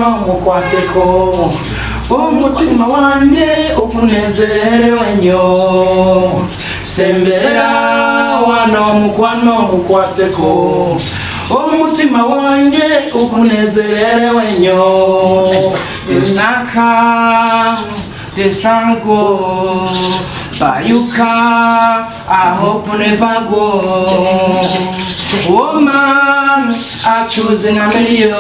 Mukwano mukwateko, umutima wanjye ukunezerewe nyo. Semberera wano, mukwano mukwateko, umutima wanjye ukunezerewe nyo. Desaka desango bayuka, I hope never go. Woman, I choose in a million.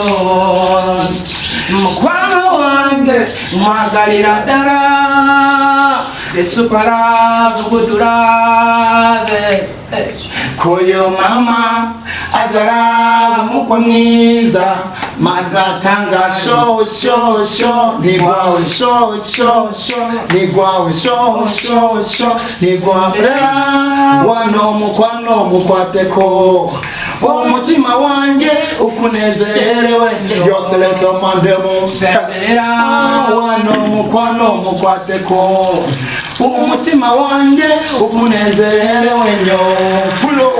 Mukwano wange mwagalira ddala, the super love, good love. Koyo mama azara mukwa mwiza, mazatanga sho sho sho nigwawe, sho sho sho nigwawe, sho sho sho nigwawe. Wano mukwano mukwateko, umutima wanjye ukunezerewe. Yo, selector Mandemo. Semberera wano, mukwano mukwateko, umutima wanjye ukunezerewe nyo. Pulo.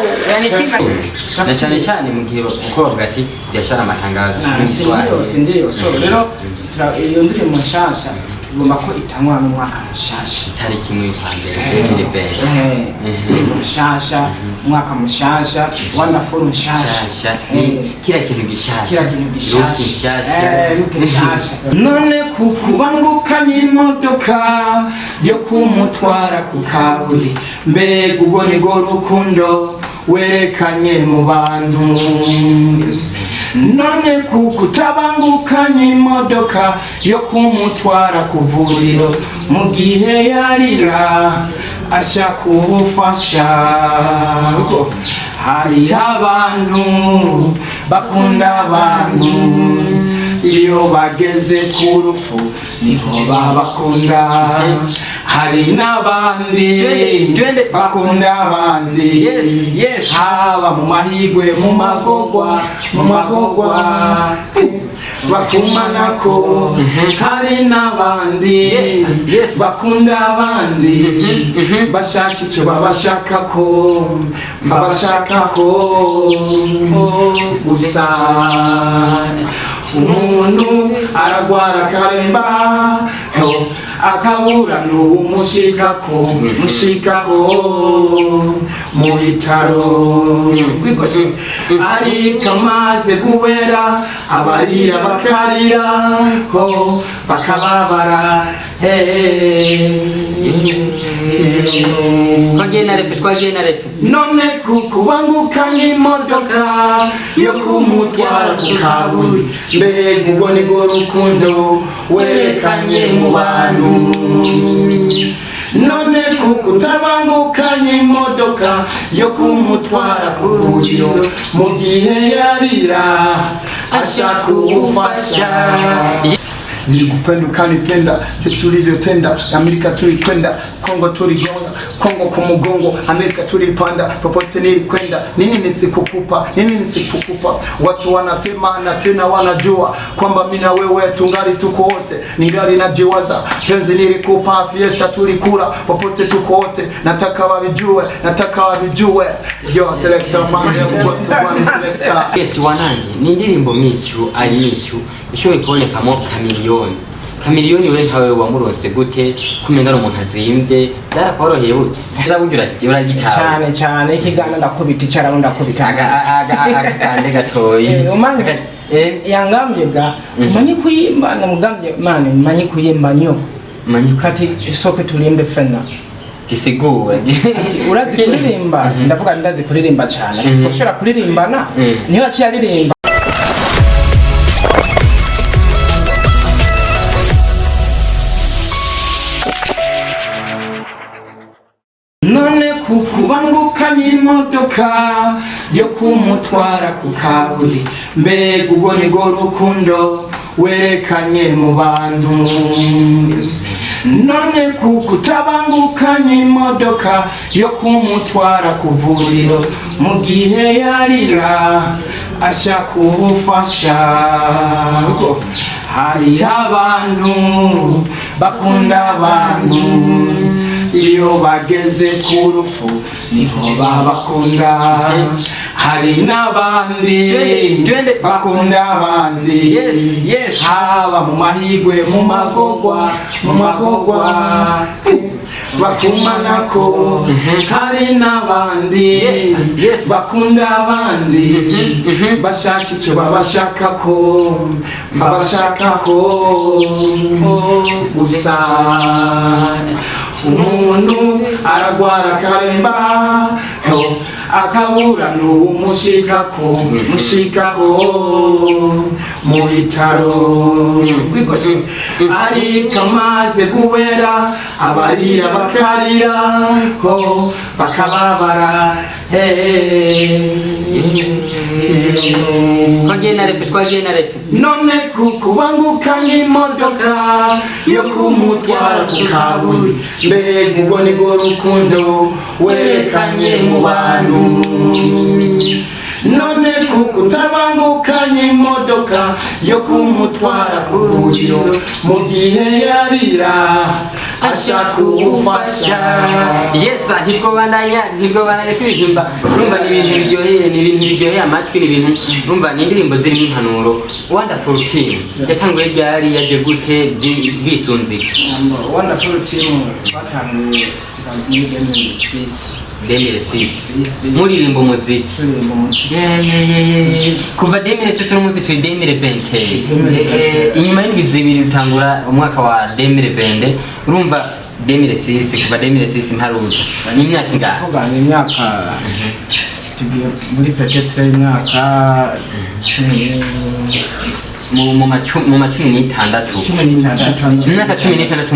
Na cyane cyane mu gihe kuko bavuga ati byashara amatangazo. Sindiyo, sindiyo. So rero iyo ndirimbo nshasha tugomba ko itangwa n'umwaka mushasha. Itariki imwe y'ukwa mbere 2020. Indirimbo nshasha, umwaka mushasha, wonderful nshasha. Nshasha ni kila kintu gishasha. Kila kintu gishasha. Look nshasha. Look nshasha. None kukubangukanye imodoka yo kumutwara ku kaburi, mbega ubwo nibwo rukundo werekanye mu bantu? None kukutabangukanye imodoka yo kumutwara ku vuriro mu gihe yarira ashaka ubufasha? Hariho abantu bakunda abantu, iyo bageze ku rufu niho babakunda. Hari n'abandi Twende, twende. bakunda abandi Yes. haba mu mahigwe, mu magogwa, mu magogwa bakumanako. Hari n'abandi Yes. bakunda abandi bashaka icyo babashakako, babashakako gusa. Umuntu aragwara akaremba, akabura n'uwumushikako mushikako mu bitaro, ariko amaze guhera abarira bakarira ho bakababara. Twagiye na refrain, twagiye na refrain. None kukubanguka n'imodoka yo kumutwara ku kaburi, mbega ubwo nibwo rukundo werekanye mu bantu? None kukutabangukanye imodoka yo kumutwara ku vuriro mu gihe yarira ashaka ubufasha? Nilikupenda ukanipenda, tulivyotenda Amerika tulikwenda, Kongo tuligonga, Kongo kwa mugongo, Amerika tulipanda, popote nilikwenda, nini nisikukupa, nini nisikukupa? Watu wanasema na tena wanajua kwamba mimi na wewe tungali tuko wote, ningali najiwaza, penzi nilikupa, fiesta tulikula, popote tuko wote, nataka wavijue, nataka wavijue. Yo, selector man, selector. Yes, wanange, ni indirimbo Miss You, I Miss You ishoboye kubonekamo Chameleone. Chameleone, we nkawe wamuronse gute? Kumenga ari umuntu azimvye, byarakworoheye bute? Nza burya uragitawe. Cyane cyane, ikiganiro ndakubita, icyarabu ndakubita. Agakande gatoyi. Umanye yangambye bwa umanyi kuyimba, namugambye mani manyi kuyimba nyo. Manyi. Kati soke tulimbe fena. Gisigura. Ati urazi kuririmba? Ndavuga ndazi kuririmba cyane. Twashobora kuririmbana. Niyo aciye aririmba. None kukubangukanye imodoka yo kumutwara ku kaburi, mbega ubwo nibwo rukundo werekanye mu bantu? None kukutabangukanye imodoka yo kumutwara ku vuriro mu gihe yarira ashaka ubufasha? Hariho abantu bakunda abantu. Iyo bageze ku rufu niho babakunda. Hari n'abandi Twende, twende. bakunda abandi, Yes. haba mu mahigwe, mu magogwa, mu magogwa bakumanako. Hari n'abandi Yes. bakunda abandi, bashaka icyo babashakako, babashakako gusa. Umuntu aragwara akaremba, akabura n'uwumushikako, mushikako mu bitaro, ariko amaze guhera abarira bakarira ho bakababara. Twagiye na refrain, twagiye na refrain. None kukubanguka n'imodoka yo kumutwara ku kabuye, mbega ubwo nibwo rukundo werekanye mu bantu? None kukutabangukanye imodoka yo kumutwara ku vuriro mu gihe yarira ashaka ubufasha? Yes, ntitwobandanya turirimba. Urumva ni ibintu biryoheye, ni ibintu biryoheye amatwi, ni ibintu urumva ni indirimbo zirimo impanuro. Wonderful Team yatanguye ryari? Yaje gute? Bisunze iki? Wonderful Team twatanguye muri 2006. 2006 muririmba umuziki? Turirimba umuziki. Yeah. Kuva 2006 n'umunsi turi 2020. Inyuma y'indwi 2 dutangura umwaka wa 2020. Urumva 2006, kuva 2006 mparuza ni imyaka ingahe? Kuvuga ni imyaka, tugiye muri peut-être imyaka cumi. Mu ma 16. 16. Imyaka 16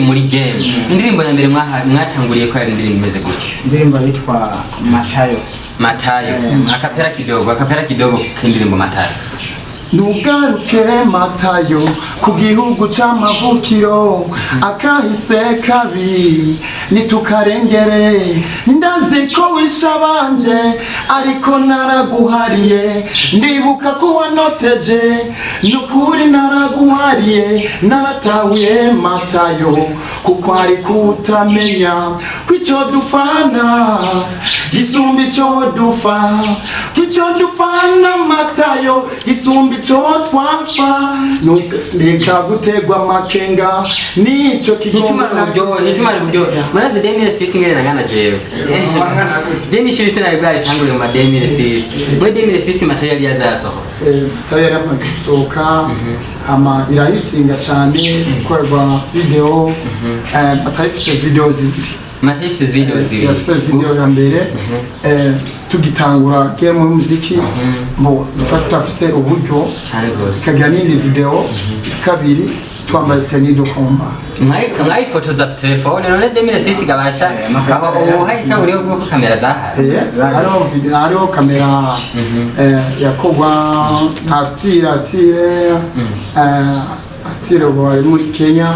muri game. Indirimbo ya mbere mwatanguriye ko yari indirimbo imeze gutya? Indirimbo yitwa Matayo. Matayo. Acapella kidogo, acapella kidogo k'indirimbo Matayo. Ntugaruke Matayo ku gihugu c'amavukiro, akahise kabi nitukarengere. Ndazi ko wishe abanje ariko naraguhariye, ndibuka ko wanoteje, nukuri naraguhariye. Naratahuye Matayo kuko ari kutamenya kw'ico dufana gisumba ico dufa, kw'ico dufana Matayo gisumba ico twapfa. Reka gutegwa amakenga nico. Ntitumara uburyohe, ntitumara uburyohe. Murazi 2006 ingene nangana jewe? Je n'ishuri sinari bwaritanguriye mu ma 2006. Muri 2006 Matayo yari yazasohotse. Matayo yari yamaze gusohoka, hama irahitinga cyane, ikorerwa video. Matayo ifise video zibiri. Matayo ifise video zibiri. Yafise video ya mbere tugitangura game y'umuziki, mbo dufata afise uburyo. Cyane rwose. Ikagira n'indi video ya kabiri twambaye tenue de combat. Mwayifotoza telefone none 2006 gabasha aho ubu hari kaburiho bw'uko kamera zahari? Hariho hariho kamera yakorwa na Atire, Atire ubu ari muri Kenya.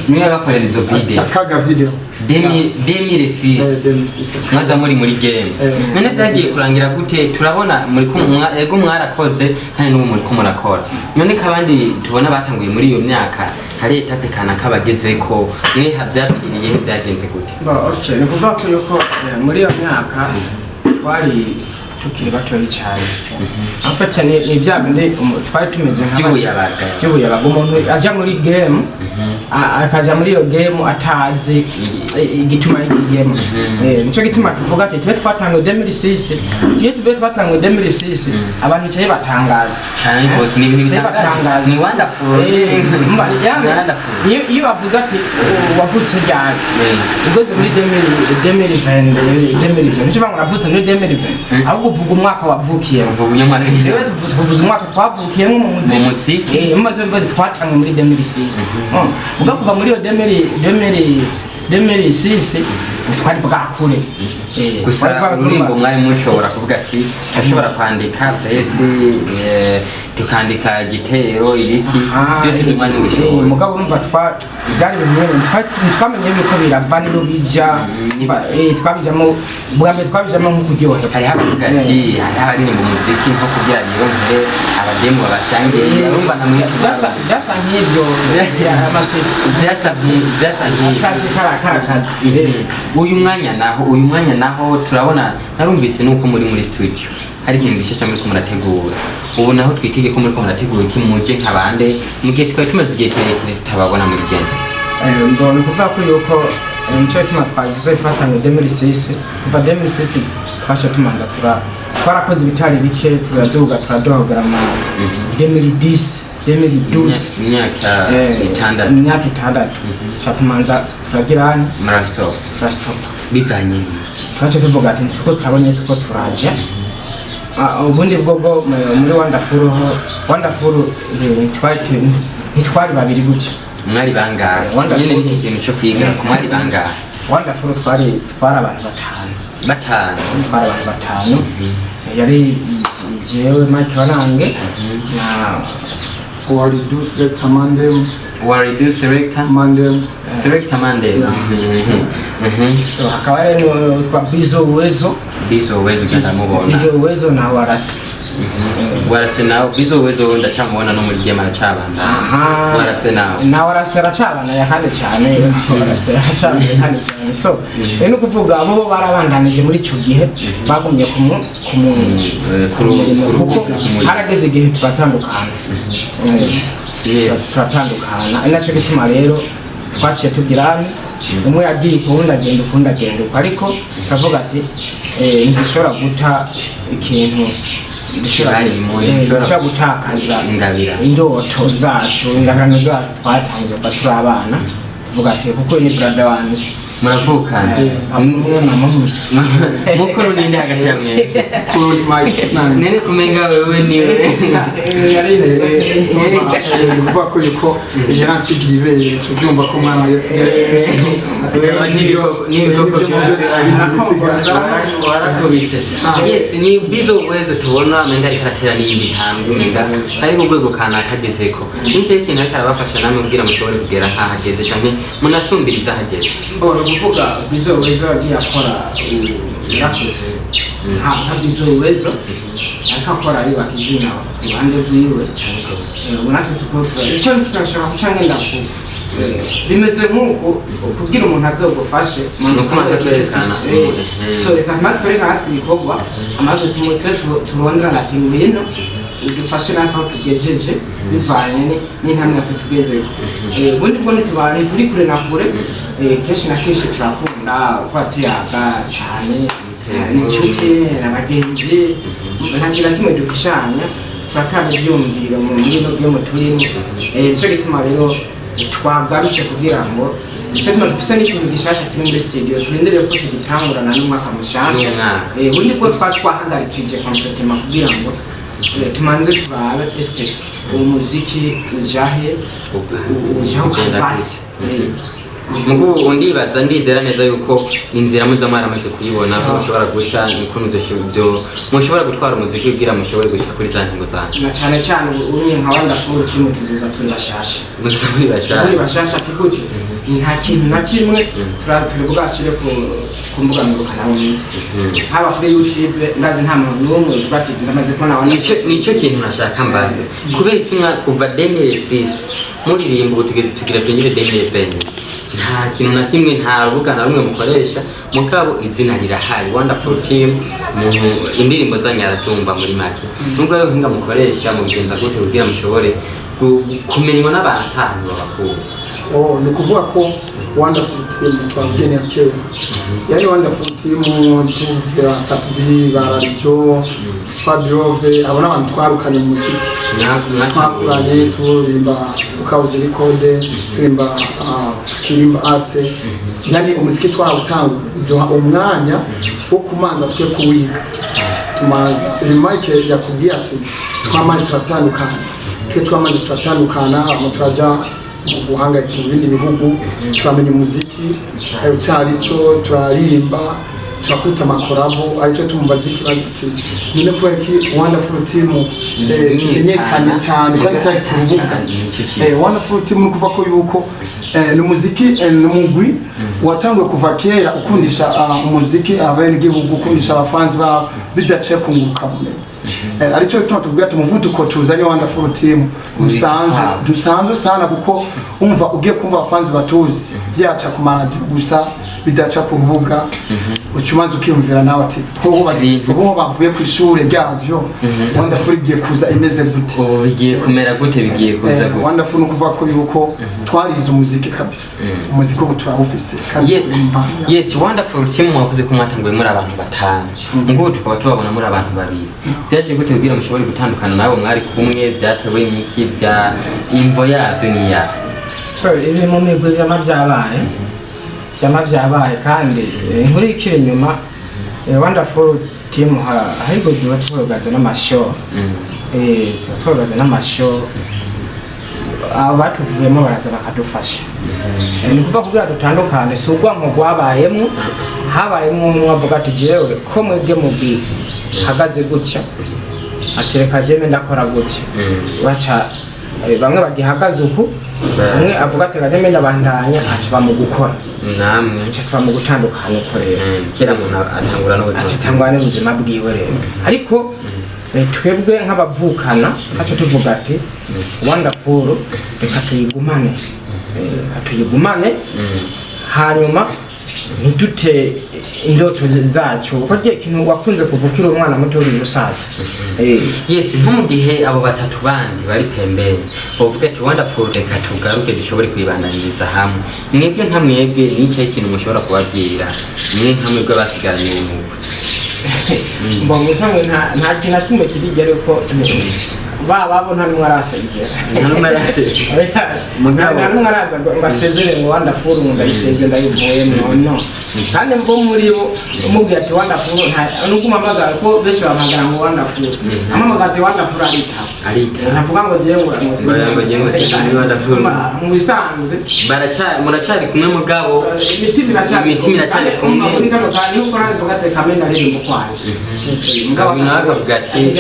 Niwe bakorera izo video? Akaga video. 2006. 2006. Mwaza muri game. None vyagiye kurangira gute? Turabona muri ko ego mwarakoze kandi n'ubu muri ko murakora. None kabandi tubona batanguye muri iyo myaka hari étape kanaka bagezeko, mwe havyapfiriye he? Vyagenze gute? Bon, okay, ni ukuvuga ko yuko muri iyo myaka twari tukiri batoyi cyane. En fait ni bya bindi twari tumeze Vy'ubuyabaga. Vy'ubuyabaga. Umuntu aja muri game, akaja muri iyo game atazi igituma yigiyemo. Nico gituma tuvuga ati tube twatanguye 2006. Iyo tuvuye twatanguye 2006, abantu bicaye batangaza. Cyane rwose, ni ibintu Bicaye bitangaje. batangaza. Ni wonderful. Yani, Wonderful. iyo bavuze ati wavutse ryari, ugeze muri 2020, 2020 nicyo ngo navutse muri 2020, ahubwo uvuga umwaka wavukiyemo. Uvuga uyu mwaka. Rero tuvuze umwaka twavukiyemo mu muziki. Mu muziki. Mumaze mvuze twatanguye muri 2006. Ubwo kuva muri iyo 2000 2006 twari bwakure. Gusa twari bwakure. ururimbo mwari mushobora kuvuga ati turashobora kwandika verse. Tukandika igitero ibiki Aha, byose ibyo mwari mubishoboye. Mugabo urumva byari bimwe twamenye yuko birava niyo bija. Twabijamo bwa mbere, twabijamo nko kuryoherwa. Hariho abavuga ati hariho abaririmba umuziki nko kugira bironkere abademu babashangiriye, urumva nta mwinshi. Byasa nk'ibyo amasex. Byasa nk'ibyo. Akazi kari akazi. Uyu mwanya naho turabona, narumvise nuko muri studio hari ikintu gishasha muriko murategura. Ubu naho twitege ko muriko murategura iki? Muje nk'abande mu gihe twari tumaze igihe kirekire tutababona muri genda? Mbona ukuvuga ko yuko nico gituma twabivuze, twatangiye 2006. Kuva 2006 twaciye tumanza twarakoze ibitari bike, turaduga turadohogera mu 2010, 2012. Imyaka 6. Imyaka 6 tuca tumanza turagira hano. Murastop. Turastop. Bivanye n'iki? Twaciye tuvuga ati tuko turabonye tuko turaja. Ubundi bwo muri Wonderful ho, Wonderful ntitwari babiri gutya. Mwari bangahe? Wonderful. Nyene n'iki kintu cyo kwiga ku mwari bangahe? Wonderful twari abantu batanu. Batanu. Twari abantu batanu, yari jewe Mike Wanange na Waridu Selector Mandem. Waridu Selector. Mandem. Selector Mandem. So hakaba hari n'uwitwa Bizo Uwezo. Bizo Uwezo ugenda mubona. Bizo Uwezo na Warasi. Warase nawe, Bizo Uwezo ndacamubona no muri game aracabanda. Aha. Warase nawe. Na Warasi aracabana kandi cyane, Warasi aracabana kandi cyane. So rero ni ukuvuga bo barabandanije muri icyo gihe, bagumye ku murimo, kuko harageze igihe turatandukana. Turatandukana, ari nacyo gituma rero twaciye tugira umwe yagiye ukuwundi agenda ukundi agenda uko, ariko turavuga ati ntidushobora guta ikintu Kibarimo, dushobora gutakaza Ingabira. indoto zacu, ingabirano zacu twatangiye kuva turi abana. Tuvuga ati kuko ni brother wanje. Muravukana? Papa umwe, mama umwe. Mukuru ninde hagati ya mwese? Kuri Mike Nani. Nene kumenga wewe niwe. Kuvuga ko yuko yaransigiye ibere, tubyumva ko umwana yasigaye asigara N'ibikoko byose abisigaje. Warakubise. Yes, ni Bizo Uwezo tubona menga ariko aratera n'iyindi ntambwe, umenga ari ku rwego kanaka agezeko. Nicyo ikintu ariko arabafasha namwe kugira mushobore kugera nk'ahageze canke munasumbiriza ahageze? Mbona kuvuga Bizo Uwezo yagiye akora, yarakoze nka Bizo Uwezo, ariko akora yubaka izina iruhande rwiwe. Ubu natwe tuko icyo nshobora guca ngenda ku bimeze nk'uku kubwira umuntu azogufashe. Ni uko umaze kwerekana. So reka natwe natwe ibikorwa amaze tumutse turonderana ati ngwino udufashe natwe aho tugejeje bivanye n'intambwe natwe tugezeho. Ubundi bwo ntituri kure na kure. Kenshi na kenshi turakunda kuba tuyaga cyane. Ni inshuti na bagenzi, nta kintu na kimwe duhishanya, turatanga ivyumviro mu muri byo turimo. Nico gituma rero twagarutse kugira ngo, nico gituma dufise n'ikintu gishasha kiri muri studio, turindiriye ko tugitangurana n'umwaka mushasha. N'umwaka. Ubundi bwo twahagarikije complètement kugira ngo tumanze turabe eske uwo muziki ujahe ujahe Ugenda ukavahe. gute? Mugu undibaza, ndizera neza yuko inzira muza mwaramaze kuyibona ko mushobora guca ukuntu ivyo mushobora gutwara umuziki kugira mushobore gushika kuri za ngingo zanyu. Na cyane cyane ubu unye nka Wonderful turimo tuzoza turi bashasha. Muza muri bashasha. Turi bashasha ati gute? Nta kintu na kimwe turi bwashire ku mbuga ngurukanabumenyi, haba kuri YouTube, ndazi nta muntu n'umwe uvuga ati ndamaze kubona Nico kintu nashaka mbaze, kubera iki kuva 2006 muririmba, ubu tugeze tugira twinjire 2020, nta kintu na kimwe, nta rubuga na rumwe mukoresha, mugabo izina rirahari, Wonderful Team, umuntu indirimbo zanyu arazumva muri make, nubwo rero hinga mukoresha, mubigenza gute kugira mushobore kumenywa n'abantu atahantu babakura? Oh, ni ukuvuga ko Wonderful Team twabwiye kera, yani Wonderful Team tuvuze ba Sat-B, ba Rarijo, Fabirove, abo ni abantu twarukanye mu muziki. Twakuranye turirimba Ukawuzi Record, turirimba Kirimba Art, yani umuziki twawutanguye duha umwanya wo kumanza twe kuwiga. Tumaza uyu Mike yakubwiye ati twamaze turatandukana, twe twamaze turatandukana, hama turaja mu guhangayika mu bindi bihugu, turamenya umuziki icyo ari cyo, turaririmba. Turakubita ama collabo, aricyo tumubajije ikibazo ati none kubera iki Wonderful Team imenyekanye cyane kandi itari ku rubuga? Nicyo kintu. Wonderful Team ni ukuvuga ko yuko ni umuziki, ni umugwi watanguye kuva kera ukundisha umuziki abenegihugu, ukundisha abafanzi babo bidaciye kunguka bumenyi. Aricyo gituma tubwira ati umuvuduko tuzanye Wonderful Team ntusanzwe, ntusanzwe sana, kuko umva ugiye kumva abafanzi batuzi byaca ku maradiyo gusa, bidaca ku rubuga, uca umaze ukiyumvira nawe ati hoho Ibintu. ubu bavuye ku ishure ryavyo, Wonderful igiye kuza imeze gute? Ubu bigiye kumera gute, bigiye kuza gute? Wonderful ni ukuvuga ko yuko twarize umuziki kabisa, umuziki ubu turawufise kandi uri mu mpano. Yes, Wonderful Team mwavuze ko mwatanguye muri abantu batanu, ngubu tukaba tubabona muri abantu babiri. Byaje gute kugira mushobore gutandukana nabo mwari kumwe? Byatewe n'iki? Bya imvo yavyo ni ya So ibi mu migwi vyama vyabaye kandi inkuru ikiri inyuma, Wonderful Team ahubwo tuba twogaza n'ama show. Tuba twogaza n'ama show, abo batuvuyemo baraza bakadufasha. Ni ukuvuga kugira dutandukane si urwanko rwabayemwo, habayemwo umwe avuga ati jewe ko mwebwe mugwi hagaze gutya, ati reka jewe ndakora gutya, baca bamwe bagihagaze uku, umwe avuga ati reka jewe ndabandanya, aca bamugukora, namwe aca tuba mu gutandukana uko rero. Kera umuntu atangura n'ubuzima. Aca atangwa n'ubuzima bwiwe rero, ariko twebwe nk'abavukana aca tuvuga ati Wonderful reka tuyigumane. Reka tuyigumane, hanyuma ntidute indoto zacu, kuko rye ikintu wakunze kuva ukiri umwana muto uri musaza. Yes, nko mu gihe abo batatu bandi bari pembeni bavuga ati Wonderful reka tugaruke dushobore kuyibandaniriza hamwe, mwebwe nka mwebwe ni ikihe kintu mushobora kubabwira, mwe nka mwebwe basigaranye umugwi? Mbongo ubusanzwe nta kintu na kimwe kirigera uko ba babo, nta n'umwe arasezera. Nta n'umwe arasezera. Mugabo. Nta n'umwe araza ngo asezere ngo Wonderful ngo ndayiseze ndayivuyemo, no. Kandi mbo muri bo umubwira ati Wonderful nta nubwo umuhamagara, ko benshi bahamagara ngo Wonderful, amuhamagara ati Wonderful aritaba. Aritaba. Ntavuga ngo jewe ngo Ngo jewe ngo sinzi Wonderful. Mu bisanzwe Muracari kumwe mugabo imitima iracyari Imitima iracyari kumwe. Muri kano kanya niho ukora mvuga ati kamwe ndaririmba ukwanje. Mugabo Uyu nawe akavuga ati-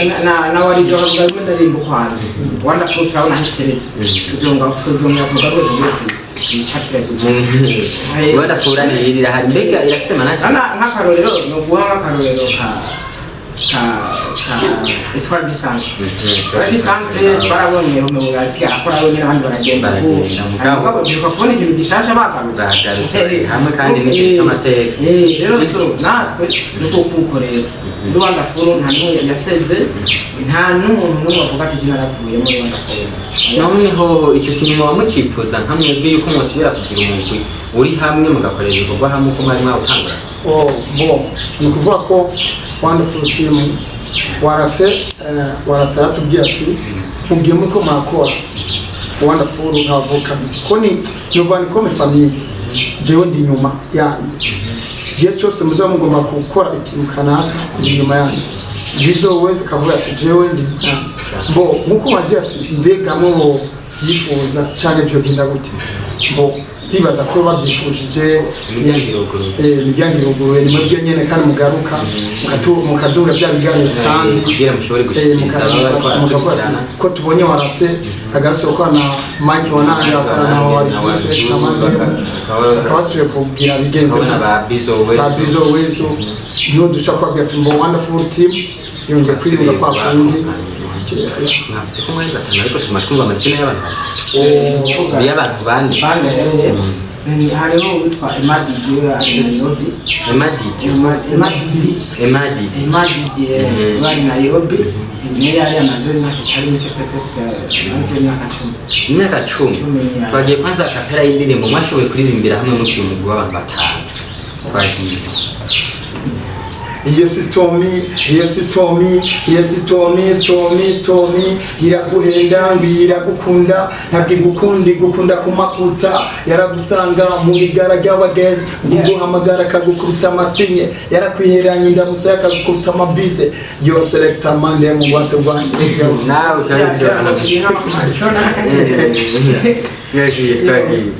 na warijo akavuga rimwe ndaririmba ukwanje. Wonderful turabona aho iteretse, tuzonga tuzongera kuvuga rwose ngo twicatire gusa. Wonderful irahari, mbega irafise manager? Ana nk'akarorero ni ukuvuga nk'akarorero ka Etoile du Centre. Etoile du Centre twarabonye umuntu asigaye akora wenyine, abandi baragenda. Baragenda, mugabo. Mugabo duheruka kubona ikintu gishasha bagarutse. Bagarutse, hamwe kandi n'ikintu c'amateka. Rero so natwe nuko kuko rero muri Wonderful nta n'umwe yaseze, nta n'umuntu n'umwe avuga ati jye naravuye muri Wonderful. None hoho icyo kintu muba mucipfuza nka mwebwe yuko mwosubira kugira umugwi uri hamwe, mugakorera ibikorwa hamwe uko mwari mwawutangura? Oh, bon, ni ukuvuga ko Wonderful Team warase warase yaratubwiye ati mugiye muriko murakora Wonderful nkavukana ko ni nuva ni comme famille, jewe ndi inyuma yanyu igihe cyose muzaba mugomba gukora ikintu kanaka, ndi inyuma yanyu. Bizo wese akavuga ati jewe ndi inyuma yanyu. Bo nkuko bagira ati mbega mubo byifuza cyangwa vyogenda gute, bo ndibaza ko babyifujije. Imiryango iruguruye. Imiryango iruguruye, ni mwebwe nyene kandi mugaruka mukaduha bya biganiro kandi kugira mushobore gushikiriza ababa bariko mukavuga ati barakurikirana. Ko tubonye warase agarutse gukorana na Mike Wananga, akorana na Warijuse na Mandela, bakaba basubiye kubwira bigenze Ukabona ba Bizo Wezo. Ba Bizo Wezo, niho dushobora kubabwira ati mbo Wonderful Team yongeye kwiyunga kwa kundi. Mwavuze ko mwari batanu, ariko tuguma twumva amazina y'abantu batatu Oh, y'abantu bane. Bane, hariho uwitwa Emadidi ari Nairobi. Emma Didi. Emadidi. Emma Didi. Emadidi bari Nairobi, niyo yari yamaze imyaka itari mike, peut-être imyaka 10. Imyaka 10. 10, ya. Twagiye kwanza a cappella y'indirimbo mwashoboye kuririmbira hamwe mukiri umugwi w'abantu batanu. Twagiye. Iyo si Stormy, iyo si Stormy, iyo si Stormy, Stormy, Stormy, iraguhenda ngo iragukunda, ntabwo igukunda, igukunda ku makuta, yaragusanga mu bigara ry'abagezi, nguguhamagara akagukubita amasinye, yarakwiheranye indamuso akagukubita amabise, yo selecta mande mu bwato bwanjye. Nawe ukabikira. Twagiye, twagiye.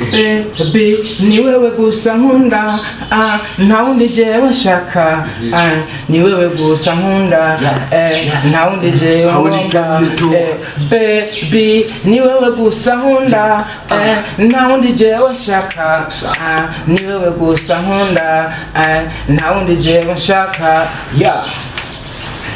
Baby, ni wewe gusa nkunda, ah, nta wundi jewe nshaka, ah, ni wewe gusa nkunda, eh, nta wundi jewe ngomba. Eh, baby, ni wewe gusa nkunda, eh, nta wundi jewe nshaka, ah, ni wewe gusa nkunda, eh, nta wundi jewe nshaka, yeah.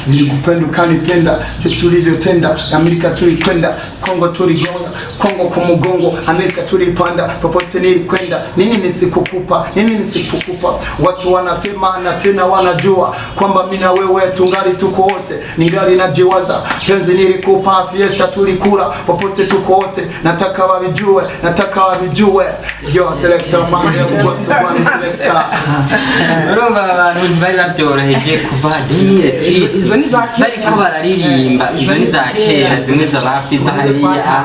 Nilikupenda ukanipenda, tulivyotenda, Amerika tulikwenda, Kongo tuligonga, Kongo kwa mugongo, Amerika tulipanda, popote nilikwenda, nini nisikukupa, nini nisikukupa? Watu wanasema na tena wanajua kwamba mimi na wewe tungali tuko wote, ningali najiwaza, penzi nilikupa, fiesta tulikula, popote tuko wote, nataka wavijue, nataka wavijue. Yo, selector man, hebu selector. Urumva aba bantu ntibari babyoroheje kuva 2006. Izo ni za kera. Bariko bararirimba, izo ni za kera, zimwe z'abafiza hariya.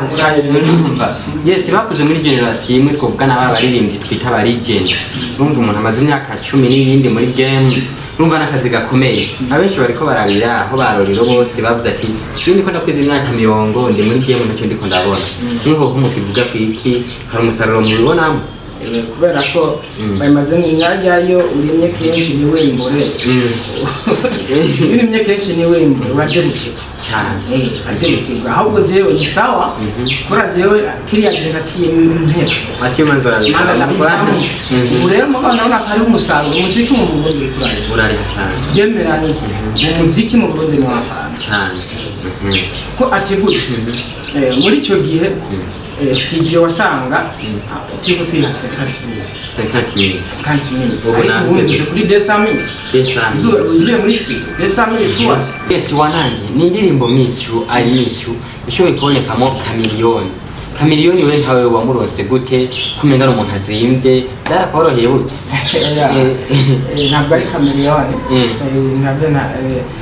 Urumva, yes, bakuze muri generation imwe, twavuga n'aba baririmbyi twita aba legend. Urumva, umuntu amaze imyaka 10 n'iyindi muri game, urumva n'akazi gakomeye. Abenshi bariko barabira aho barorero bose bavuze ati: "Iyo ndiko ndakwiza imyaka 40 ndi muri game, ntacyo ndiko ndabona." Nk'uko mukivuga ku iki, hari umusaruro mubibonamo? Eh, kubera ko bayimaze imyanya, iyo urimye kenshi ntiwimbure, iyo urimye kenshi ntiwimbure uraderukirwa. Cyane. Eh, uraderukirwa. Ahubwo jewe ni sawa, kubera jewe kiriya gihe naciye mpera. Waciye umanza. Mana, ndabivamo. Ubu rero mugabo ndabona ko hariho umusaruro. Umuziki mu Burundi uriko urarira. Urariha cyane. Vyemeranye, mu muziki mu Burundi ni amafaranga. Cyane. Ko ateguye. Eh, muri icyo gihe, eh, studio wasanga turiko tuyiha 50 mille. 50 mille. 50 mille. Ubu Ariko ubu nageze. ngeze kuri 200 mille. 200. Ugiye muri studio 200 mille tuwaza. Yes, wanange, ni indirimbo Miss You, I Miss You ishoboye kubonekamo Chameleone. Chameleone, we nkawe wamuronse gute? Kumenga ari umuntu azimvye, byarakoroheye bute? Eh, ntabwo ari Chameleone. Eh, ntabwo na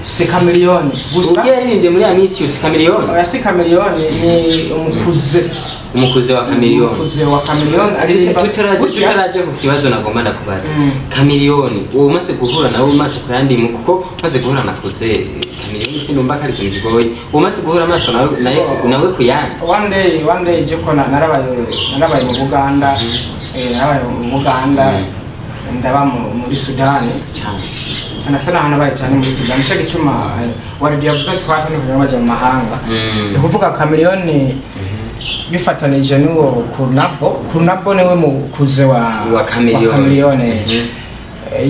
si Chameleone gusa. Ubwo yaririmbye muri I Miss You si Chameleone? Oya, si Chameleone, ni umukuze. Umukuze wa Chameleone. Umukuze wa Chameleone aririmba. Tutaraja ku kibazo nagomba ndakubaza. Chameleone uwo umaze guhura nawe umaze kuyandi kuko umaze guhura nakuze Chameleone, sinumva ko ari ikintu kigoye. Uwo umaze guhura amaso nawe nawe nawe kuyandi. One day, one day, je ko narabaye mu Buganda, narabaye mu Buganda, ndaba muri Sudani. Cyane. Sana sana hanabaye cyane muri Sudani, nicyo gituma Waridi yavuze ati twatandukanye baja mu mahanga. Ni ukuvuga Chameleone bifatanije n'uwo Kurnabo. Kurnabo niwe mukuze wa Wa Chameleone. Wa Chameleone.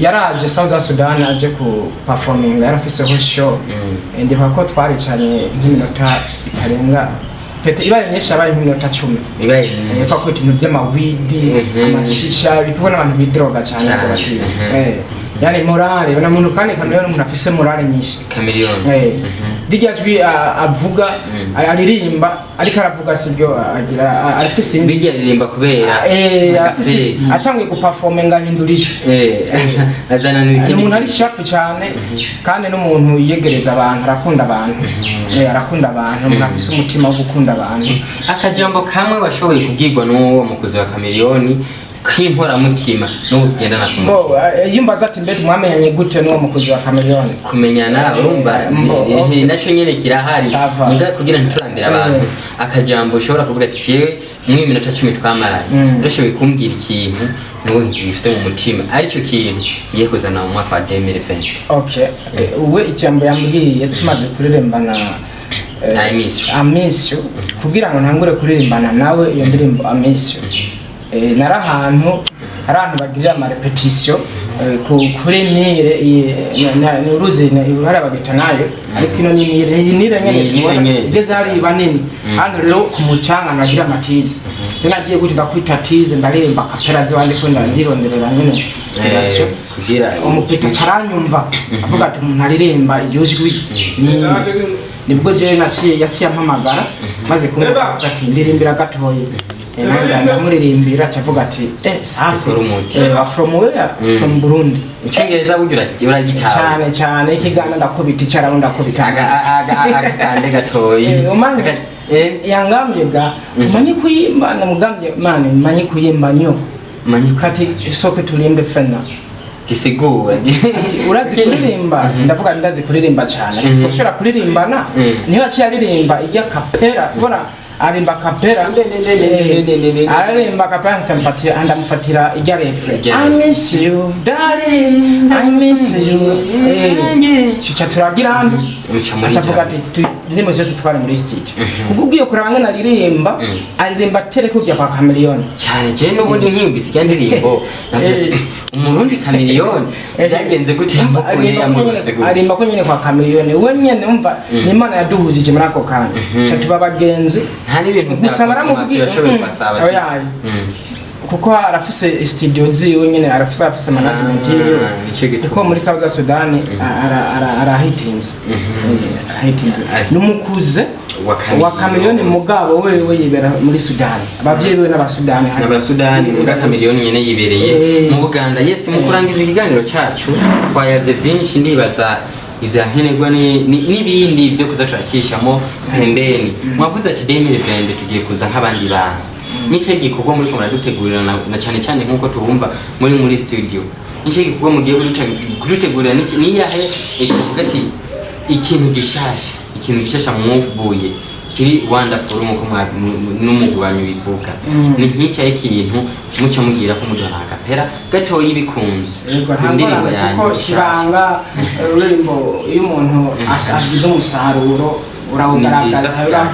Yaraje South Sudan, aje ku performing, yarafiseho show. Ndibuka ko twaricanye nk'iminota itarenga pete, ibaye myinshi yabaye nk'iminota 10. Ibaye Kwa kwita ibintu by'amawidi, amashisha, bikuba n'abantu bidroga cyane. Cyane, ngo bati yani morale na muntu, kandi Chameleone umuntu afise morale nyinshi. Chameleone. Rirya jwi avuga, aririmba ariko aravuga sibyo agira, arafise indi. Bijya aririmba kubera Arafise, atanguye guperforminga ahindura ijwi. Azana Ni n'ikindi. umuntu ari sharp cyane, kandi n'umuntu yiyegereza abantu, arakunda abantu. Arakunda abantu, umuntu afise umutima wo gukunda abantu. Akajambo kamwe washoboye kubwirwa n'uwo mukuzi wa Chameleone k'inkoramutima n'ubu tugendana ku mutima. Bo iyo umbaza ati mbe mwamenyanye gute n'uwo mukuzi wa Chameleone? Kumenyana, urumva, Okay. nacyo nyene kirahari. Ça va. Muga kugira ntiturambire abantu, akajambo ushobora kuvuga ati: "Jewe muri iyi minota 10 twamaranye, urashoboye kumbwira ikintu n'ubu gifite mu mutima, aricyo kintu ngiye kuzana mu mwaka wa 2020." Okay. We ijambo yambwiye tumaze kuririmbana, I miss you. I miss you, kugira ngo ntangure kuririmbana nawe iyo ndirimbo I miss you, nari ahantu, hari ahantu bagirira ama répétition, kuri Nile, ni uruzi hariya bagita nayo, ariko ino ni Nile, iyi Nile nyene. Ni Nile Tubona, nyene. Igeze hariya iba nini. Hano rero ku mucanga nagira amatize, rero nagiye gutyo ndakwita tize, ndaririmba a cappella ziwandi ko ndironderera nyene inspiration. Kugira Umupeta caranyumva, avuga ati: "Umuntu aririmba iryo jwi ni nibwo." Jewe naciye, yaciye ampamagara, maze kumva avuga ati: "Ndirimbira gatoyi." Nanjye ndamuririmbira, aca avuga ati: "Eh, safi." Ukora umuti. From where? From Burundi. Icyongereza burya uragitawe. Cyane cyane, ikiganda ndakubita, icyarabu ndakubita. Agakande gatoyi. Umanye yangambye bwa umanyi kuyimba, namugambye mani manyi kuyimba nyo. Manyi. Kati soke tulimbe fena. Gisigura. Ati, urazi kuririmba? Ndavuga ndazi kuririmba cyane, twashobora kuririmbana. Niyo yaciye aririmba ijya a cappella, kubona Arimba a cappella. Aririmba a cappella, ndamufatira ijya refrain. Ijya. I miss you darling, I miss you. Cica turagira hano. Muca muri Acavuga ati indirimbo zose twari muri studio, kuko ugiye kuraba ngene aririmba, aririmba tere kujya kwa Chameleone. Cyane, je n'ubundi nkiyumvise ijya ndirimbo navuze ati umurundi Chameleone byagenze gute, yamukuye yamurose gute? Arimba ko nyene kwa Chameleone we nyene, umva, ni Imana yaduhujije muri ako kanya, ca tuba abagenzi. Nta n'ibintu bya Gusa consommation yashoboye kubasaba ati- Oya. Kuko arafise studio ziwe nyene, arafise management yiwe. Nico gituma. Kuko muri South Sudan arahitinze. Arahitinze. Ari. Numukuze Wa Chameleone. wa Chameleone, mugabo wewe yibera muri Sudan, abavyeyi biwe n'Abasudani. N'abasudani, muga Chameleone nyene yibereye mu Buganda. Yes, mu kurangiza ikiganiro cacu twayaze byinshi, ndibaza ivya nkenerwa n'ibindi byo kuza turacishamo pembeni. Mwavuze ati 2020 tugiye kuza nk'abandi bantu. Nico gikorwa muri ko muradutegurira na cyane cyane nk'uko tubumva muri studio, nico gikorwa mugiye kudutegurira? Niyahe kuvuga ati ikintu gishasha mwuvuye kiri wonderful, nkuko n'umugwi wanyu bivuga, ni nk'icyahe kintu muca mubwira ko muduha a cappella gatoyi bikunze Yego, ku nta ndirimbo ngorane, yanyu kuko nshasha? sibanga ururembo iyo umuntu agize umusaruro urawugaragaza. Ni byiza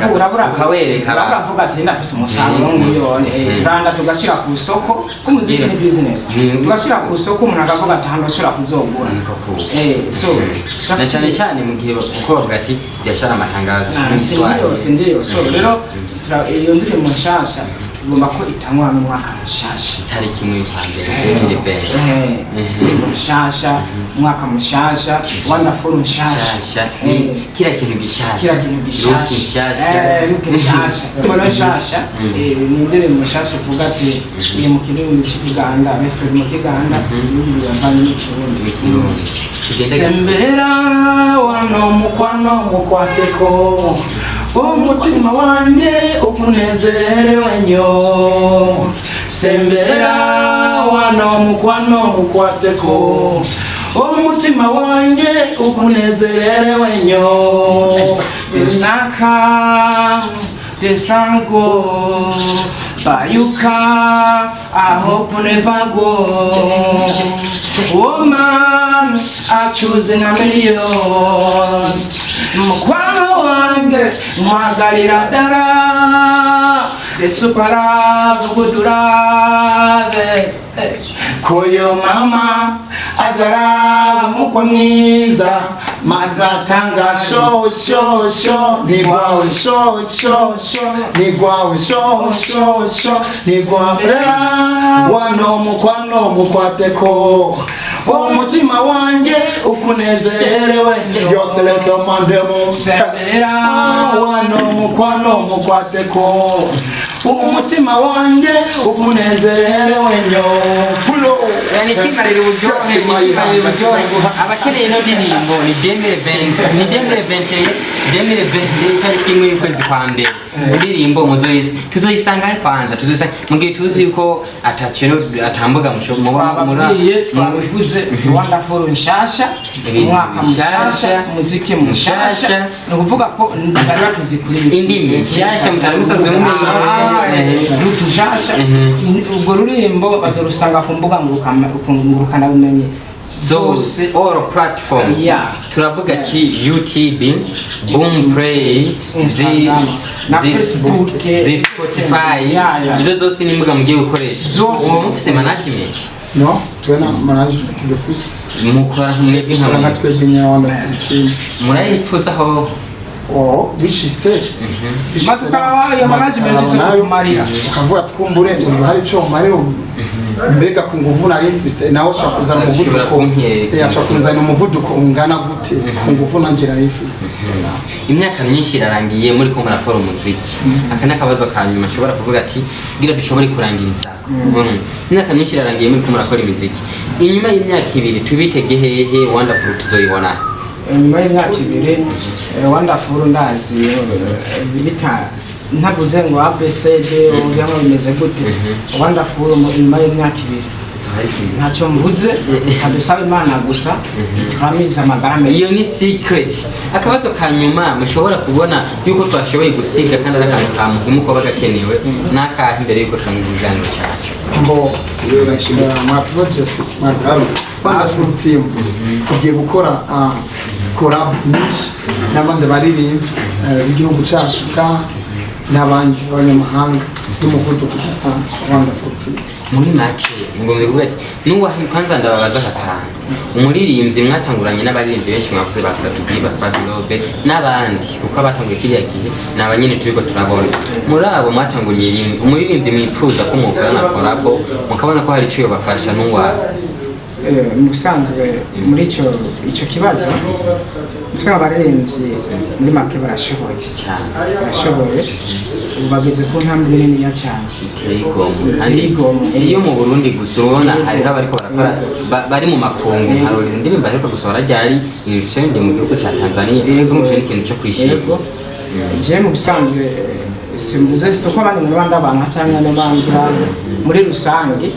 kugaragaza. Ukawereka abantu. Uravuga ati ndafise umusaruro nguyone. Turanda tugashyira ku isoko, ko umuziki ni business. Tugashyira ku isoko, umuntu akavuga ati hano ashobora kuzogura. Niko kuba. So Na cyane cyane mu gihe uko bavuga ati byashara amatangazo. Ah, sindiyo. So rero iyo ndirimbo nshasha tugomba ko itangwa n'umwaka mushasha. Itariki 1 y'ukwa mbere 2020. Indirimbo nshasha, umwaka mushasha, wonderful nshasha. Nshasha, kila kintu gishasha. Kila kintu gishasha. Look nshasha. Look nshasha, indirimbo nshasha. Ni indirimbo nshasha ivuga ati iri mu kirimi cy'Ikiganda, refrain mu Kiganda, ibindi biyavanye n'Ikirundi. Mu Kirundi. Tugende gato. Sembera wano mukwano mukwateko, umutima wanjye ukunezerewe nnyo. Sembera wano mukwano mukwateko, umutima wanjye ukunezerewe nnyo. Desaka desango bayuka, I hope never go. Woman, I choose in a million. Mukwano wange mwagalira ddala, the super love, good love. Koyo mama azara mukwa mwiza mazatanga sho sho sho nigwawe sho sho sho nigwawe sho sho sho nigwawe. Wano mukwano mukwateko, umutima wanjye ukunezerewe yose letomandemo. Sembera. Wano mukwano mukwateko, umutima wanjye ukunezerewe nyo pulo. Yani kimarira uburyohe, kimarira uburyohe. Abakeneye ino ndirimbo ni 2020, ni 2021, 2020, itariki 1 y'ukwezi kwa mbere. Indirimbo muzoyisi tuzoyisanga he? Kwanza tuzoyisanga mu gihe tuzi yuko atakintu atambuga muba Twababwiye, twabivuze, wonderful nshasha. Ibintu Umwaka bishasha, mushasha, umuziki mushasha. Mushasha. Ni ukuvuga ko bari batuzi kuri YouTube. Indimi nshasha mutari musanzwe mumenye. Ah, look nshasha. Ubwo rurimbo bazorusanga ku mbuga ngurukanabumenyi zose, all platforms. Turavuga ati YouTube, Boomplay, Instagram, na Facebook, zi Spotify. Izo zose ni imbuga mugiye gukoresha. Zose. Ubu mufise management? No, twe na management dufise. Mukora mwebwe nka nka mwebwe? Twebwe nyine wonderful team. Murayipfuza aho? Oh, bishitse. Maze ukaba iyo management tukumarira. Ukavuga twumbure ngo hari ico umarira, mbega ku nguvu nari mfise nawe ushobora kuzana Ashobora umuvuduko. kunkeka. Ashobora kuzana umuvuduko ungana gute ku nguvu nanjye nari mfise. Imyaka myinshi irarangiye muri ko murakora umuziki. Aka ni akabazo ka nyuma nshobora kuvuga ati kugira dushobore kurangiriza. Imyaka myinshi irarangiye muri ko murakora imiziki. Inyuma y'imyaka 2 tubitege hehe? Wonderful tuzoyibona? Nyuma y'imyaka 2, wonderful ndazi, bita ntavuze ngo ABCD cyangwa bimeze gute, wonderful nyuma y'imyaka 2 Hari ikintu. Ntacyo mvuze, kadusaba Imana gusa turamiza amagara meza. Iyo ni secret. Akabazo ka nyuma mushobora kubona yuko twashoboye gusiga kandi ari akantu ka muhimu kuba gakenewe n'akahe imbere yuko turangiza ikiganiro cyacu? Mbo Wonderful Team tugiye gukora collab nyinshi n'abandi baririmbyi b'igihugu cyacu ka n'abandi b'abanyamahanga n'umuvuduko udasanzwe. Wonderful Team. Muri make ngombwa kuvuga ati nuwahe kwanza ndababaza aka kantu: umuririmbyi mwatanguranye n'abaririmbyi benshi mwavuze, ba Satubi, ba Fabulove n'abandi, kuko abatanguye kiriya gihe ni abanyene turiko turabona. Muri abo mwatanguriye rimwe, umuririmbyi mwipfuza ko mwokorana collabo mukabona ko hari ico yobafasha n'uwahe? Mu busanzwe muri icyo kibazo usanga abaririmbyi muri make barashoboye. Cyane. Barashoboye, ubu bageze ku ntambwe niniya cyane. Iteye igomwe kandi. Iteye igomwe. Si iyo mu Burundi gusa, urabona hariho abariko barakora bari mu makungu. Harori indirimbo aheruka gusohora ryari irusende mu gihugu ca Tanzania. Yego. Urumva ni ikintu co kwishima. Yego, je mu bisanzwe simvuze si uko abandi mu bandi abantu cyangwa n'abandi bantu muri rusange,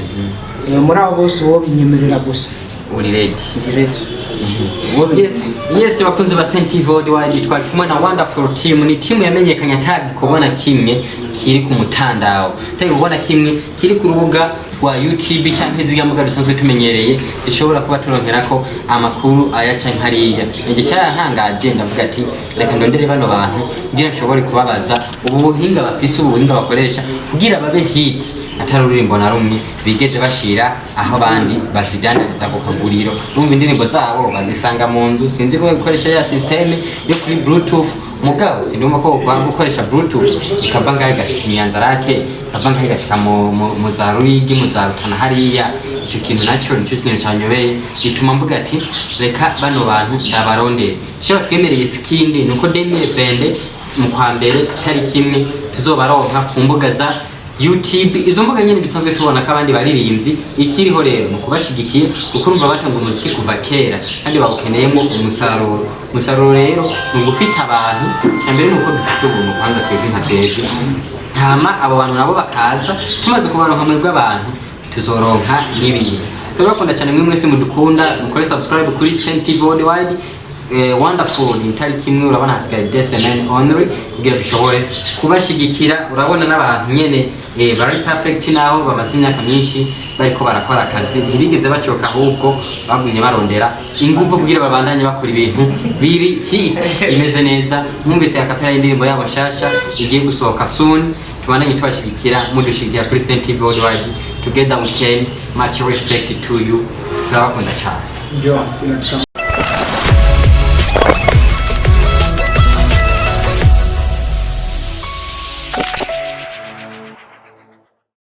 muri abo bose uwo binyemerera gusa. Uri ready? Ndi ready. Uwo Yes, bakunzi ba Saint TV Worldwide, twari kumwe na Wonderful Team. Ni timu yamenyekanye atagi kubona kimwe kiri ku mutandao, atagi kubona kimwe kiri ku rubuga rwa YouTube canke ziriya mbuga dusanzwe tumenyereye zishobora kuba turonkerako amakuru aya canke hariya. Igihe cyarantangaje, ndavuga ati reka ndondere bano bantu kugira nshobore kubabaza ubu buhinga bafise, ubu buhinga bakoresha kugira babe hit, atari ururimbo na rumwe bigeze bashira aho abandi bazidandariza ku kaguriro. Urumva indirimbo zabo bazisanga mu nzu. Sinzi ko gukoresha ya système yo kuri Bluetooth, mugabo sindumva ko kwa gukoresha Bluetooth ikava ngaho igashika Inyanzarake, ikava ngaho igashika mu za Ruyigi, mu za Rutana hariya. Ico kintu naco nico kintu canyobeye, gituma mvuga ati reka bano bantu ndabarondere. Icyo batwemereye sikindi nuko 2022 mu kwa mbere tariki 1 tuzobaronka ku mbuga za YouTube, izo mbuga nyine dusanzwe tubona ko abandi baririmbyi. Ikiriho rero ni ukubashigikiye, kuko urumva batanga umuziki kuva kera kandi bawukeneyemo umusaruro. Umusaruro rero ni ugufita abantu. Icya mbere ni uko dufite ubuntu kwanza twebwe nka twebwe, hama abo bantu nabo bakaza. Tumaze kubaronka mwebwe abantu, tuzoronka n'ibintu. Turabakunda cyane mwe mwese mudukunda. Mukore subscribe kuri Saint TV Worldwide. Wonderful ni itariki 1, urabona hasigaye 2 semaines only kugira dushobore kubashigikira. Urabona n'abantu nyene bari perfect, naho bamaze imyaka myinshi bariko barakora akazi, ntibigeze bacoka, ahubwo bagumye barondera ingufu kugira babandanye bakora ibintu biri hit, imeze neza. Mwumvise acapella y'indirimbo yabo nshasha igiye gusohoka soon. Tubandanye tubashigikira, mudushigikira kuri Saint TV Worldwide. Together we can. Much respect to you, turabakunda cyane. Yo, sinachama.